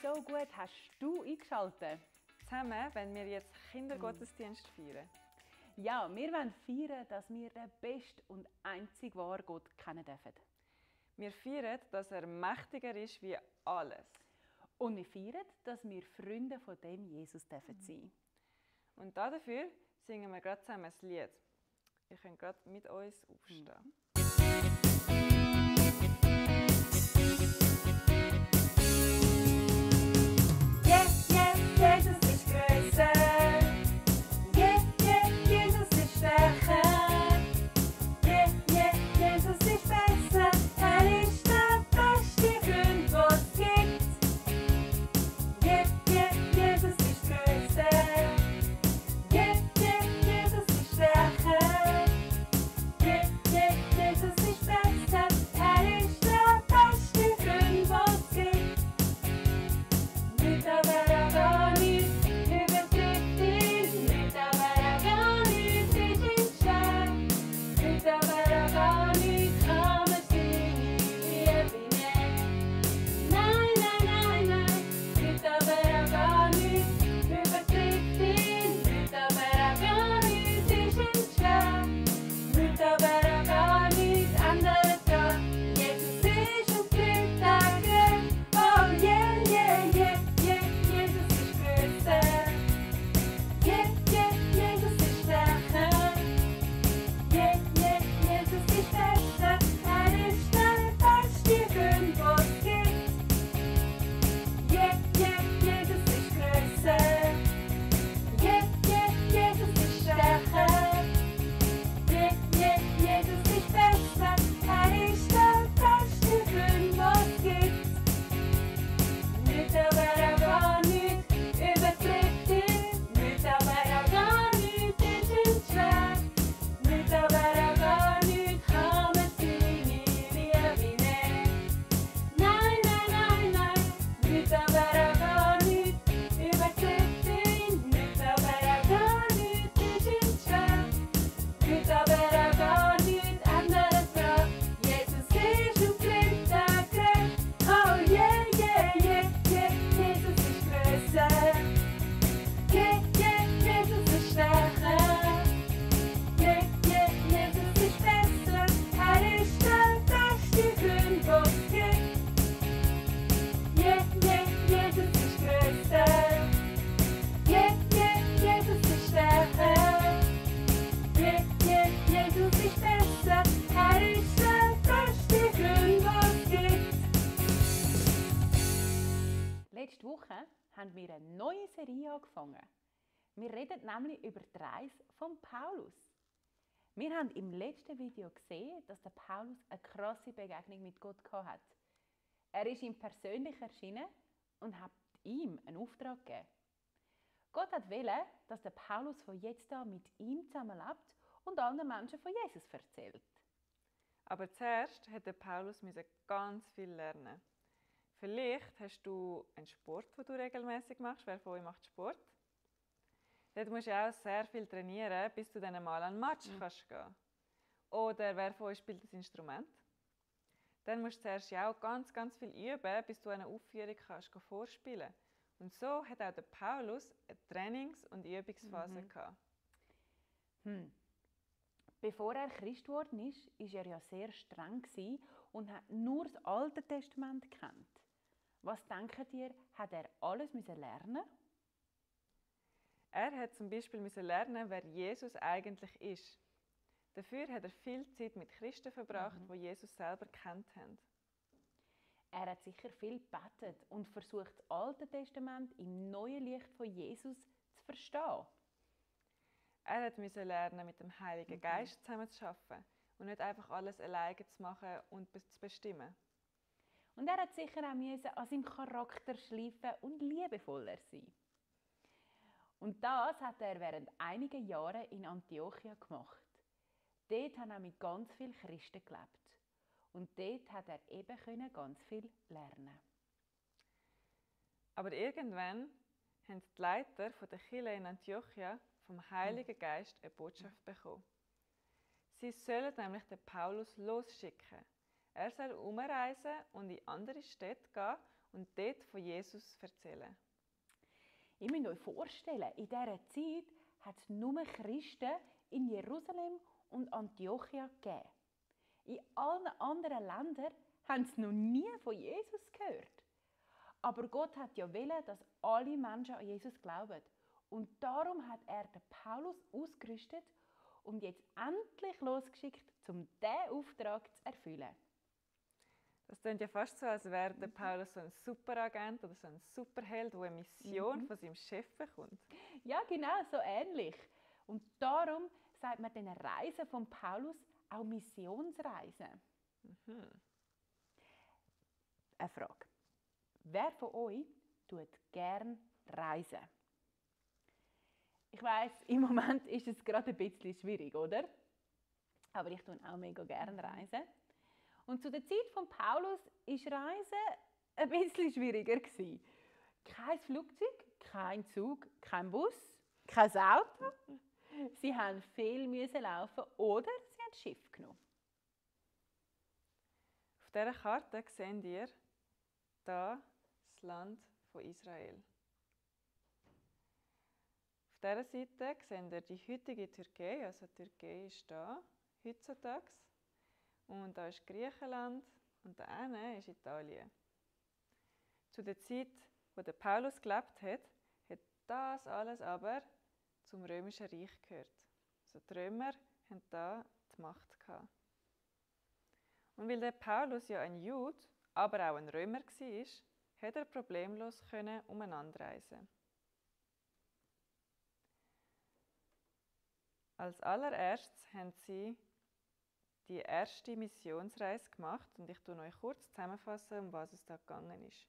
So gut hast du eingeschaltet. Zusammen, wenn wir jetzt Kindergottesdienst feiern. Ja, wir wollen feiern, dass wir den besten und einzig wahren Gott kennen dürfen. Wir feiern, dass er mächtiger ist wie alles. Und wir feiern, dass wir Freunde von dem Jesus dürfen sein. Und dafür singen wir gerade zusammen ein Lied. Ihr könnt gerade mit uns aufstehen. Jesus ist größer. Jesus ist stärker. Jesus ist besser. Er ist der beste Freund, was es gibt. Jesus ist größer. Jesus ist stärker. Jesus ist besser. Er ist der beste Freund, was es gibt. Mit der Welt gar nicht übertrifft ihn, mit der Welt gar nicht ist ihn stark, mit der Welt gar nicht kann man seine Liebe nehmen. Nein, mit der Welt gar nicht übertrifft ihn, mit der Welt gar nicht ist ihn stark, mit der Welt gar nicht ändert dran. Jesus ist und bleibt der Grund. Oh yeah, Jesus ist größer. Jesus ist stärker. Jesus ist besser. Er ist der beste Freund, was es gibt. Jesus ist größer. Jesus ist stärker. Jesus ist besser. Er ist der beste Freund, was es gibt. Mit der Welt gar nicht übertrifft ihn, mit der Welt gar nicht ist ihn stark, mit der Welt gar nicht kann man seine Liebe nehmen. Nein, mit der Welt gar nicht übertrifft ihn, mit der Welt gar nicht ist ihn stark, mit der Welt gar nicht ändert dran. Jesus ist und bleibt der Grund. Oh yeah, Jesus ist größer. Jesus ist stärker. Jesus ist besser. Er ist der beste Freund, was es gibt. Jesus ist größer. Jesus ist stärker. Jesus ist besser. Er ist der beste Freund, was es gibt. Letzte Woche haben wir eine neue Serie angefangen. Wir reden nämlich über die Reise von Paulus. Wir haben im letzten Video gesehen, dass der Paulus eine krasse Begegnung mit Gott hatte. Er ist ihm persönlich erschienen und hat ihm einen Auftrag gegeben. Gott wollte, dass der Paulus von jetzt an mit ihm zusammenlebt und anderen Menschen von Jesus erzählt. Aber zuerst musste Paulus ganz viel lernen. Vielleicht hast du einen Sport, den du regelmäßig machst. Wer von euch macht Sport? Dort musst du auch sehr viel trainieren, bis du dann mal an den Match kannst gehen. Oder wer von euch spielt ein Instrument? Dann musst du zuerst auch ganz viel üben, bis du eine Aufführung kannst vorspielen. Und so hat auch der Paulus eine Trainings- und Übungsphase gehabt. Bevor er Christ geworden ist, war er ja sehr streng und hat nur das Alte Testament gekannt. Was denkt ihr, hat er alles lernen? Er hat zum Beispiel lernen, wer Jesus eigentlich ist. Dafür hat er viel Zeit mit Christen verbracht, die Jesus selber kennt haben. Er hat sicher viel gebetet und versucht, das Alte Testament im neuen Licht von Jesus zu verstehen. Er musste lernen, mit dem Heiligen Geist zusammenzuarbeiten und nicht einfach alles alleine zu machen und zu bestimmen. Und er hat sicher auch an seinem Charakter schleifen und liebevoller sein. Und das hat er während einiger Jahre in Antiochia gemacht. Dort haben auch mit ganz vielen Christen gelebt. Und dort hat er eben ganz viel lernen. Aber irgendwann haben die Leiter der Kirche in Antiochia vom Heiligen Geist eine Botschaft bekommen. Sie sollen nämlich den Paulus losschicken. Er soll umreisen und in andere Städte gehen und dort von Jesus erzählen. Ihr müsst euch vorstellen, in dieser Zeit hat es nur Christen in Jerusalem und Antiochia gegeben. In allen anderen Ländern haben sie noch nie von Jesus gehört. Aber Gott hat ja wollen, dass alle Menschen an Jesus glauben. Und darum hat er den Paulus ausgerüstet und jetzt endlich losgeschickt, um diesen Auftrag zu erfüllen. Das klingt ja fast so, als wäre der Paulus so ein Superagent oder so ein Superheld, der eine Mission von seinem Chef bekommt. Ja, genau, so ähnlich. Und darum sagt man den Reisen von Paulus auch Missionsreisen. Eine Frage. Wer von euch tut gern reisen? Ich weiss, im Moment ist es gerade ein bisschen schwierig, oder? Aber ich tue auch mega gerne reisen. Und zu der Zeit von Paulus war Reisen ein bisschen schwieriger. Kein Flugzeug, kein Zug, kein Bus, kein Auto. Sie mussten viel laufen oder sie haben das Schiff genommen. Auf dieser Karte seht ihr hier das Land von Israel. Auf dieser Seite seht ihr die heutige Türkei, also die Türkei ist hier, heutzutage. Und da ist Griechenland und da hinten ist Italien. Zu der Zeit, wo der Paulus gelebt hat, hat das alles aber zum Römischen Reich gehört. Also die Römer hatten da die Macht gehabt. Und weil der Paulus ja ein Jude, aber auch ein Römer war, hat er problemlos umeinander reisen. Als allererstes haben sie die erste Missionsreise gemacht und ich tue euch kurz zusammenfassen, um was es da gegangen ist.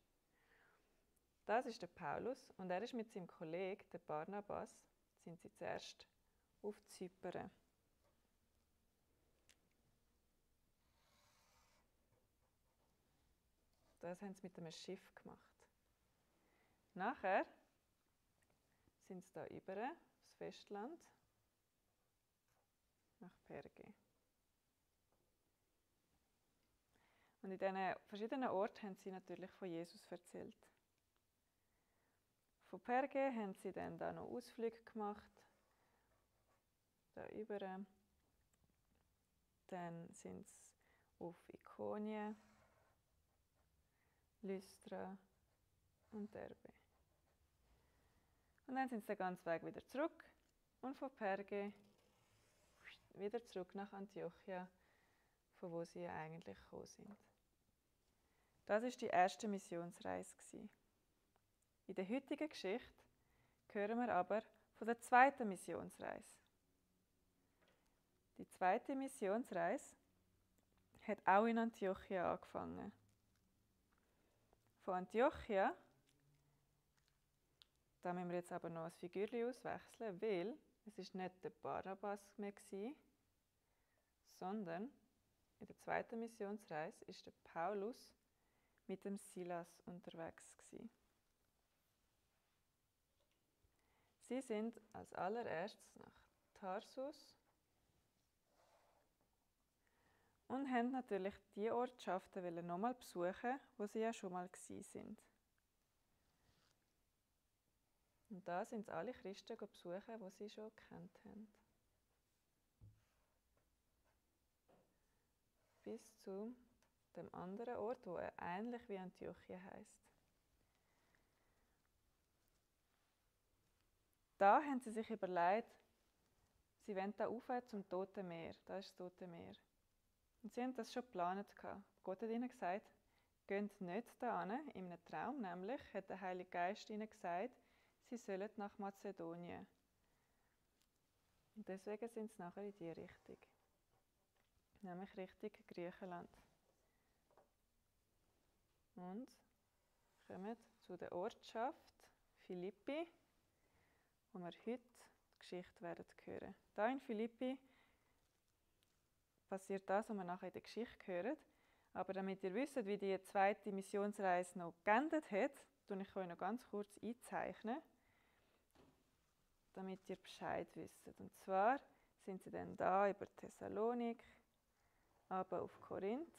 Das ist der Paulus und er ist mit seinem Kollegen, der Barnabas, sind sie zuerst auf Zypern. Das haben sie mit einem Schiff gemacht. Nachher sind sie da über aufs Festland nach Perge. Und in diesen verschiedenen Orten haben sie natürlich von Jesus erzählt. Von Perge haben sie dann da noch Ausflüge gemacht. Da über. Dann sind sie auf Ikonien, Lystra und Derbe. Und dann sind sie den ganzen Weg wieder zurück und von Perge wieder zurück nach Antiochia, von wo sie eigentlich gekommen sind. Das war die erste Missionsreise. In der heutigen Geschichte hören wir aber von der zweiten Missionsreise. Die zweite Missionsreise hat auch in Antiochia angefangen. Von Antiochia, da müssen wir jetzt aber noch ein Figürchen auswechseln, weil es ist nicht der Barnabas mehr war, sondern in der zweiten Missionsreise ist der Paulus mit dem Silas unterwegs gewesen. Sie sind als allererstes nach Tarsus und haben natürlich die Ortschaften nochmal besuchen, wo sie ja schon mal gewesen sind. Und da sind es alle Christen besuchen, die sie schon gekannt haben. Bis zu dem anderen Ort, der ähnlich wie Antiochia heisst. Da haben sie sich überlegt, sie wollen da rauf zum Toten Meer. Da ist das Tote Meer. Und sie haben das schon geplant. Gott hat ihnen gesagt, geht nicht da hin. In einem Traum nämlich hat der Heilige Geist ihnen gesagt, sie sollen nach Mazedonien. Und deswegen sind sie nachher in die Richtung. Nämlich Richtung Griechenland. Und kommen zu der Ortschaft Philippi, wo wir heute die Geschichte werden hören. Da in Philippi passiert das, was wir nachher in der Geschichte hören. Aber damit ihr wisst, wie die zweite Missionsreise noch geendet hat, tue ich euch noch ganz kurz einzeichnen, damit ihr Bescheid wisst. Und zwar sind sie dann da über Thessalonik, aber auf Korinth.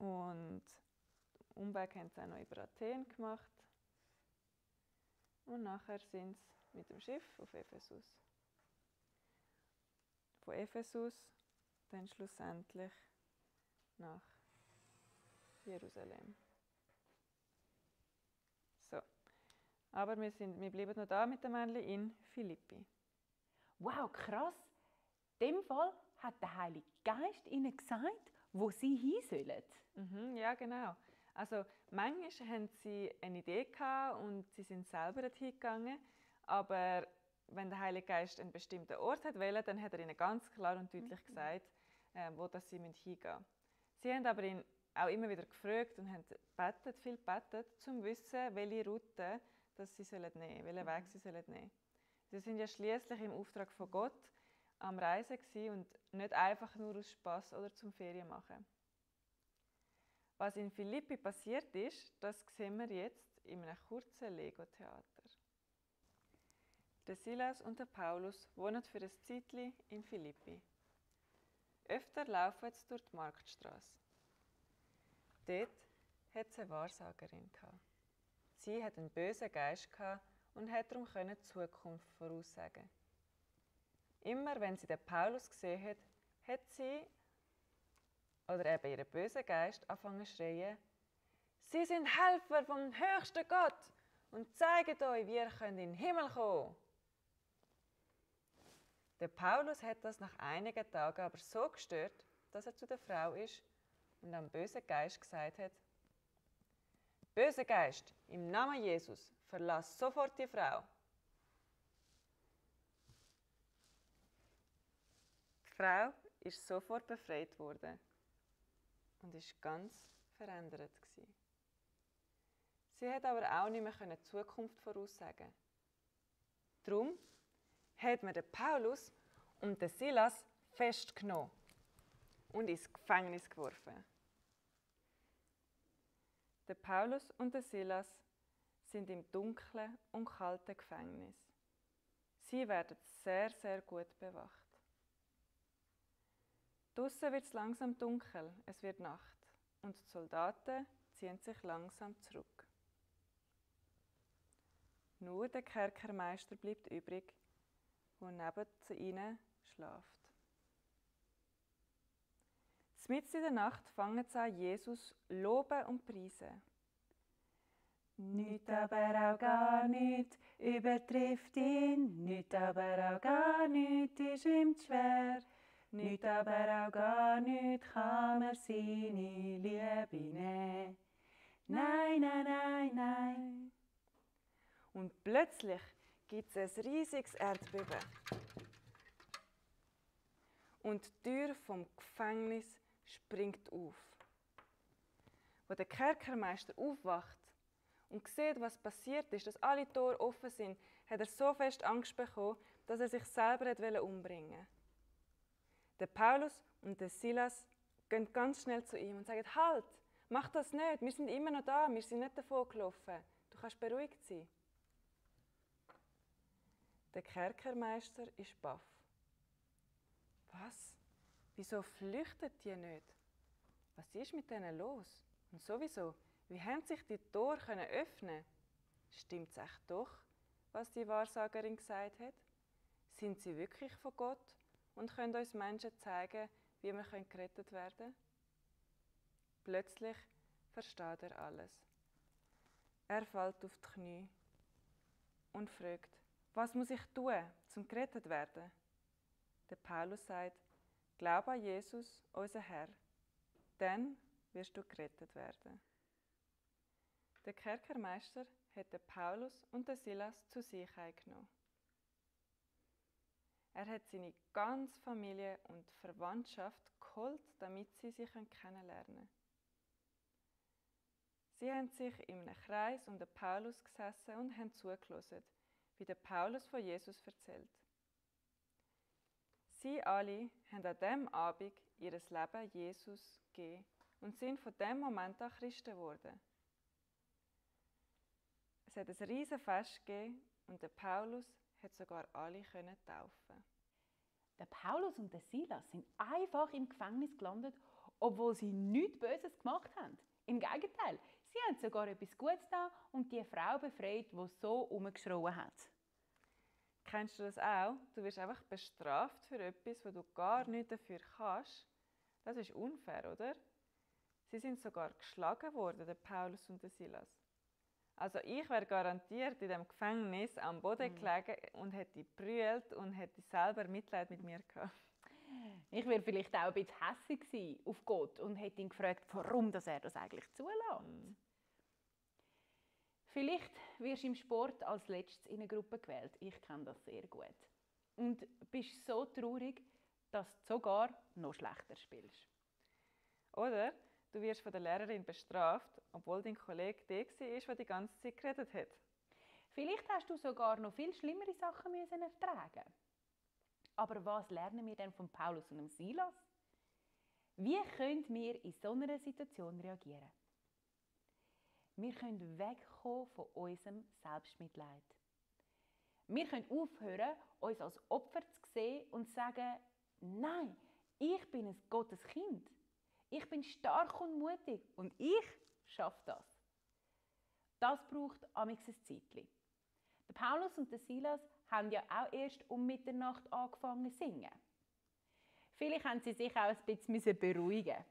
Und den Umweg haben sie auch noch über Athen gemacht. Und nachher sind sie mit dem Schiff auf Ephesus. Von Ephesus dann schlussendlich nach Jerusalem. So. Aber wir bleiben noch da mit dem Männchen in Philippi. Wow, krass! In dem Fall hat der Heilige Geist ihnen gesagt, wo sie hin sollen. Ja, genau. Also manchmal hatten sie eine Idee gehabt und sie sind selber dorthin gegangen, aber wenn der Heilige Geist einen bestimmten Ort wollte, dann hat er ihnen ganz klar und deutlich gesagt, wo das sie hingehen müssen. Sie haben aber ihn auch immer wieder gefragt und haben viel gebetet, um zu wissen, welche Route das sie nehmen sollen, welchen Weg sie nehmen sollen. Sie sind ja schließlich im Auftrag von Gott am Reisen und nicht einfach nur aus Spass oder zum Ferien machen. Was in Philippi passiert ist, das sehen wir jetzt in einem kurzen Lego-Theater. Der Silas und der Paulus wohnen für ein Zeitchen in Philippi. Öfter laufen sie durch die Marktstraße. Dort hatte es eine Wahrsagerin. Sie hatte einen bösen Geist und konnte darum die Zukunft voraussagen. Immer wenn sie den Paulus gesehen hat sie, oder eben ihren bösen Geist, angefangen zu schreien: «Sie sind Helfer vom höchsten Gott und zeigen euch, wie ihr in den Himmel kommen könnt.» Der Paulus hat das nach einigen Tagen aber so gestört, dass er zu der Frau ist und am bösen Geist gesagt hat: «Böser Geist, im Namen Jesus, verlass sofort die Frau.» Die Frau ist sofort befreit worden und ist ganz verändert gewesen. Sie hat aber auch nicht mehr die Zukunft voraussagen. Darum hat man den Paulus und den Silas festgenommen und ins Gefängnis geworfen. Der Paulus und der Silas sind im dunklen und kalten Gefängnis. Sie werden sehr, sehr gut bewacht. Draussen wird es langsam dunkel, es wird Nacht und die Soldaten ziehen sich langsam zurück. Nur der Kerkermeister bleibt übrig, der neben ihnen schläft. Mitten in der Nacht fangen sie an, Jesus loben und preisen. Nicht aber auch gar nicht übertrifft ihn, nicht aber auch gar nicht ist ihm zu schwer. Nicht aber auch gar nicht kann man seine Liebe nehmen. Nein, nein, nein, nein. Und plötzlich gibt es ein riesiges Erdbeben. Und die Tür vom Gefängnis springt auf. Als der Kerkermeister aufwacht und sieht, was passiert ist, dass alle Tore offen sind, hat er so fest Angst bekommen, dass er sich selber umbringen wollte. Der Paulus und der Silas gehen ganz schnell zu ihm und sagen: «Halt, mach das nicht, wir sind immer noch da, wir sind nicht davon gelaufen. Du kannst beruhigt sein.» Der Kerkermeister ist baff. «Was? Wieso flüchten die nicht? Was ist mit denen los? Und sowieso, wie haben sich die Tore öffnen? Stimmt es echt doch, was die Wahrsagerin gesagt hat? Sind sie wirklich von Gott und können uns Menschen zeigen, wie wir gerettet werden können?» Plötzlich versteht er alles. Er fällt auf die Knie und fragt: «Was muss ich tun, um gerettet zu werden?» Der Paulus sagt: «Glaub an Jesus, unser Herr, dann wirst du gerettet werden.» Der Kerkermeister hat den Paulus und den Silas zu sich genommen. Er hat seine ganze Familie und Verwandtschaft geholt, damit sie sich kennenlernen können. Sie haben sich in einem Kreis um den Paulus gesessen und haben zugehört, wie der Paulus von Jesus erzählt. Sie alle haben an diesem Abend ihr Leben Jesus gegeben und sind von dem Moment an Christen geworden. Es hat ein riesiges Fest gegeben und der Paulus hat sogar alle taufen. Der Paulus und der Silas sind einfach im Gefängnis gelandet obwohl sie nichts Böses gemacht haben. Im Gegenteil, sie haben sogar etwas Gutes getan und die Frau befreit, die so herumgeschrien hat. Kennst du das auch? Du wirst einfach bestraft für etwas, wo du gar nichts dafür kannst. Das ist unfair, oder? Sie sind sogar geschlagen worden, der Paulus und der Silas. Also ich wäre garantiert in dem Gefängnis am Boden gelegen und hätte gebrüllt und hätte selber Mitleid mit mir gehabt. Ich wäre vielleicht auch ein bisschen hässig gewesen auf Gott und hätte ihn gefragt, warum dass er das eigentlich zulässt. Vielleicht wirst du im Sport als Letztes in eine Gruppe gewählt. Ich kenne das sehr gut. Und bist so traurig, dass du sogar noch schlechter spielst. Oder du wirst von der Lehrerin bestraft, obwohl dein Kollege der war, der die ganze Zeit geredet hat. Vielleicht hast du sogar noch viel schlimmere Sachen müssen ertragen. Aber was lernen wir denn von Paulus und dem Silas? Wie können wir in so einer Situation reagieren? Wir können wegkommen von unserem Selbstmitleid. Wir können aufhören, uns als Opfer zu sehen und sagen, nein, ich bin ein Gottes Kind. Ich bin stark und mutig und ich schaffe das. Das braucht amigs ein Zeitchen. Der Paulus und der Silas haben ja auch erst um Mitternacht angefangen zu singen. Vielleicht haben sie sich auch ein bisschen beruhigen.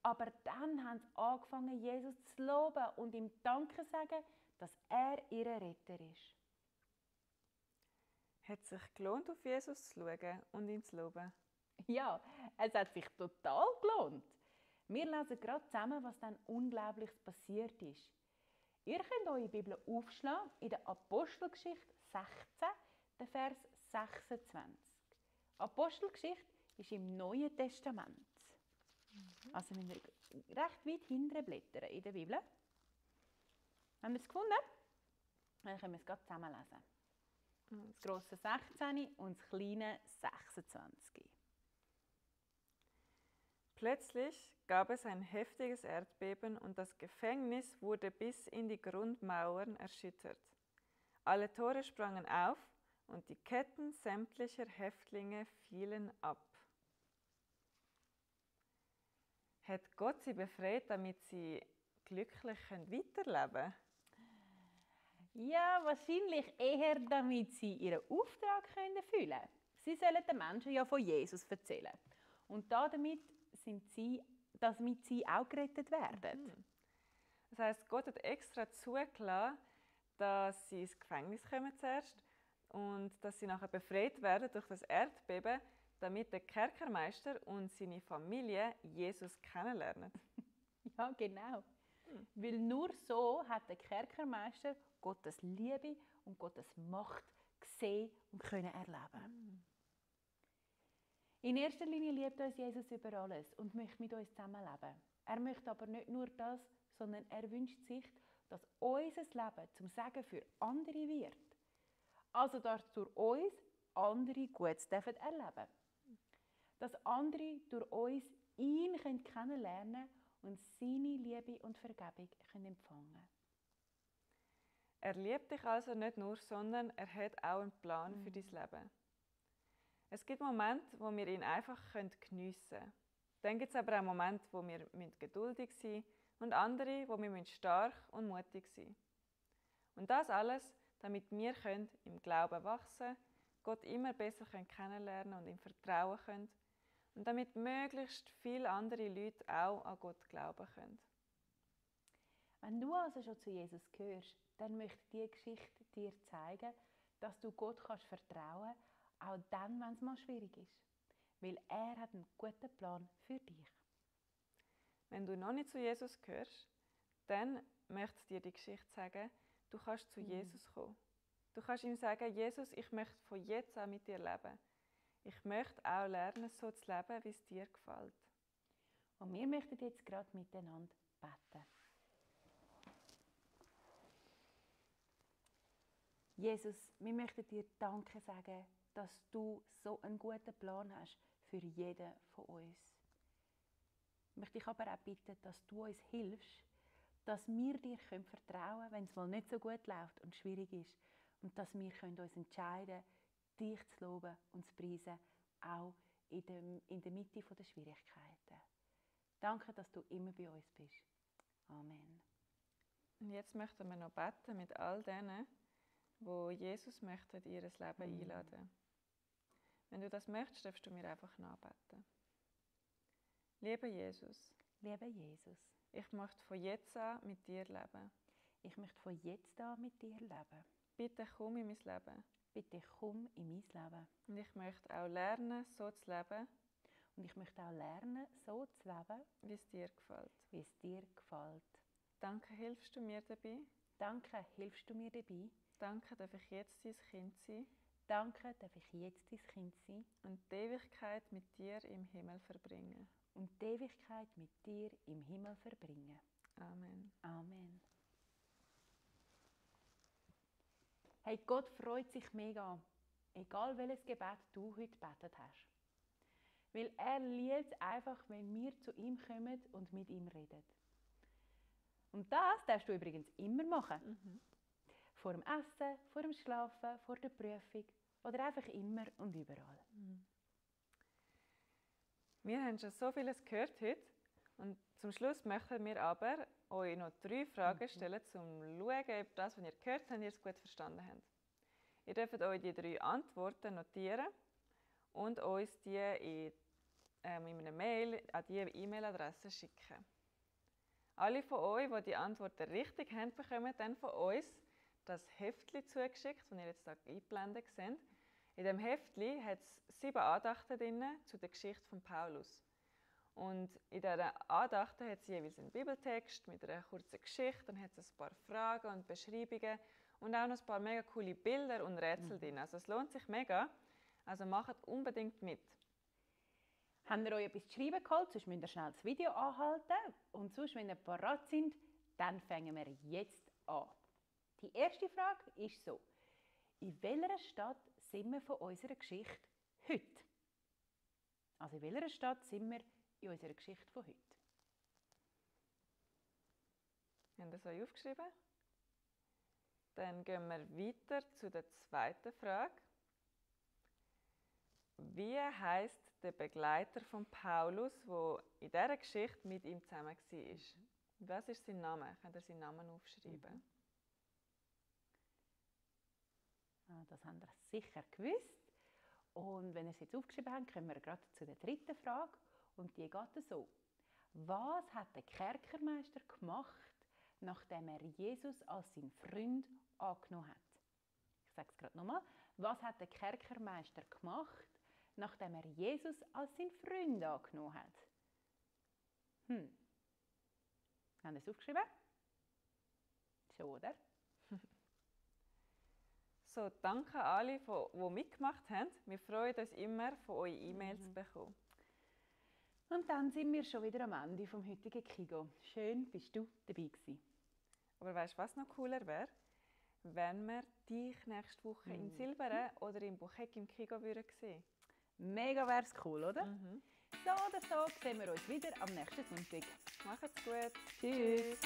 Aber dann haben sie angefangen, Jesus zu loben und ihm Danke zu sagen, dass er ihr Retter ist. Hat es sich gelohnt, auf Jesus zu schauen und ihn zu loben? Ja, es hat sich total gelohnt. Wir lesen gerade zusammen, was dann Unglaubliches passiert ist. Ihr könnt eure Bibel aufschlagen in der Apostelgeschichte 16, der Vers 26. Apostelgeschichte ist im Neuen Testament. Also müssen wir recht weit hinten blättern in der Bibel. Haben wir es gefunden? Dann können wir es gerade zusammen lesen. Das grosse 16 und das kleine 26. Plötzlich gab es ein heftiges Erdbeben und das Gefängnis wurde bis in die Grundmauern erschüttert. Alle Tore sprangen auf und die Ketten sämtlicher Häftlinge fielen ab. Hat Gott sie befreit, damit sie glücklich weiterleben können? Ja, wahrscheinlich eher, damit sie ihren Auftrag erfüllen können. Sie sollen den Menschen ja von Jesus erzählen. Und damit sie auch gerettet werden. Das heisst, Gott hat extra zugelassen, dass sie ins Gefängnis kommen zuerst und dass sie nachher befreit werden durch das Erdbeben, damit der Kerkermeister und seine Familie Jesus kennenlernen. Ja, genau. Weil nur so hat der Kerkermeister Gottes Liebe und Gottes Macht gesehen und können erleben. In erster Linie liebt uns Jesus über alles und möchte mit uns zusammenleben. Er möchte aber nicht nur das, sondern er wünscht sich, dass unser Leben zum Segen für andere wird. Also dass durch uns andere Gutes erleben dürfen. Dass andere durch uns ihn kennenlernen können und seine Liebe und Vergebung empfangen können. Er liebt dich also nicht nur, sondern er hat auch einen Plan für dein Leben. Es gibt Momente, wo wir ihn einfach geniessen können. Dann gibt es aber auch Momente, wo wir geduldig sein müssen und andere, wo wir stark und mutig sein müssen. Und das alles, damit wir im Glauben wachsen können, Gott immer besser kennenlernen und ihm vertrauen können und damit möglichst viele andere Leute auch an Gott glauben können. Wenn du also schon zu Jesus gehörst, dann möchte diese Geschichte dir zeigen, dass du Gott vertrauen kannst, auch dann, wenn es mal schwierig ist. Weil er hat einen guten Plan für dich. Wenn du noch nicht zu Jesus gehörst, dann möchte dir die Geschichte sagen, du kannst zu Jesus kommen. Du kannst ihm sagen, Jesus, ich möchte von jetzt an mit dir leben. Ich möchte auch lernen, so zu leben, wie es dir gefällt. Und wir möchten jetzt gerade miteinander beten. Jesus, wir möchten dir Danke sagen, dass du so einen guten Plan hast für jeden von uns. Ich möchte dich aber auch bitten, dass du uns hilfst, dass wir dir vertrauen können, wenn es mal nicht so gut läuft und schwierig ist. Und dass wir uns entscheiden können, dich zu loben und zu preisen, auch in der Mitte der Schwierigkeiten. Danke, dass du immer bei uns bist. Amen. Und jetzt möchten wir noch beten mit all denen, wo Jesus möchte in ihr Leben einladen. Wenn du das möchtest, darfst du mir einfach nachbeten. Lieber Jesus, Lieber Jesus, ich möchte von jetzt an mit dir leben. ich möchte von jetzt an mit dir leben. Bitte komm in mein Leben. Bitte komm in mein Leben. Und ich möchte auch lernen, so zu leben, Und ich möchte auch lernen, so zu leben, wie es dir gefällt. wie es dir gefällt. Danke, hilfst du mir dabei. Danke, hilfst du mir dabei. Danke, darf ich jetzt dein Kind sein Danke, darf ich jetzt dein Kind sein und die Ewigkeit mit dir im Himmel verbringen. und die Ewigkeit mit dir im Himmel verbringen. Amen. Amen. Hey, Gott freut sich mega, egal welches Gebet du heute gebetet hast. Weil er liebt es einfach, wenn wir zu ihm kommen und mit ihm reden. Und das darfst du übrigens immer machen. Vor dem Essen, vor dem Schlafen, vor der Prüfung oder einfach immer und überall. Wir haben schon so vieles gehört heute und zum Schluss möchten wir aber euch noch 3 Fragen stellen, um zu schauen, ob das, was ihr gehört habt, ihr es gut verstanden habt. Ihr dürft euch die 3 Antworten notieren und uns die in einer Mail an diese E-Mail-Adresse schicken. Alle von euch, die die Antworten richtig haben, bekommen dann von uns das Heftchen zugeschickt, das ihr jetzt hier eingeblendet seht. In diesem Heftchen hat es 7 Andachten drin zu der Geschichte von Paulus. Und in diesen Andachten hat es jeweils einen Bibeltext mit einer kurzen Geschichte, dann hat es ein paar Fragen und Beschreibungen und auch noch ein paar mega coole Bilder und Rätsel drin. Also es lohnt sich mega, also macht unbedingt mit. Habt ihr euch etwas zu schreiben geholt? Sonst müsst ihr schnell das Video anhalten. Und sonst, wenn ihr bereit sind, dann fangen wir jetzt an. Die erste Frage ist so: In welcher Stadt sind wir von unserer Geschichte heute? Also in welcher Stadt sind wir in unserer Geschichte von heute? Haben wir das euch aufgeschrieben? Dann gehen wir weiter zu der zweiten Frage. Wie heisst der Begleiter von Paulus, der in dieser Geschichte mit ihm zusammen war? Was ist sein Name? Könnt ihr seinen Namen aufschreiben? Das habt ihr sicher gewusst. Und wenn ihr es jetzt aufgeschrieben habt, kommen wir gerade zu der dritten Frage. Und die geht so: Was hat der Kerkermeister gemacht, nachdem er Jesus als seinen Freund angenommen hat? Ich sage es gerade nochmal. Was hat der Kerkermeister gemacht, nachdem er Jesus als seinen Freund angenommen hat? Haben ihr es aufgeschrieben? Schon, oder? So, danke an alle, die mitgemacht haben. Wir freuen uns immer, von euch E-Mails zu bekommen. Und dann sind wir schon wieder am Ende vom heutigen Kigo. Schön, bist du dabei gewesen. Aber weißt du, was noch cooler wäre? Wenn wir dich nächste Woche in Silberen oder im Bucheck im Kigo sehen würden. Mega wär's cool, oder? So oder so sehen wir uns wieder am nächsten Sonntag. Macht's gut. Tschüss.